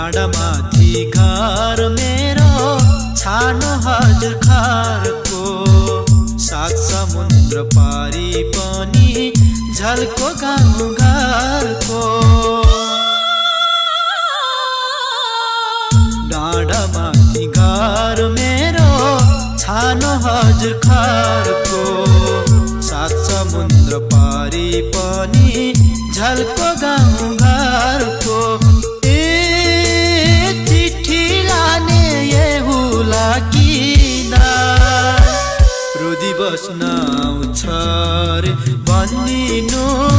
डाँडामाथि घर मेरो छानो हजुर खारको सात समुद्र पारी पनि झल्को गाउँ घरको डाँडामाथि घर मेरो छानो हजुर खारको सात समुद्र पारी पनि झल्को गाउँ घरको चिठी लाने येहुला किन रोदी बस्न आउँछ रे भनिदिनु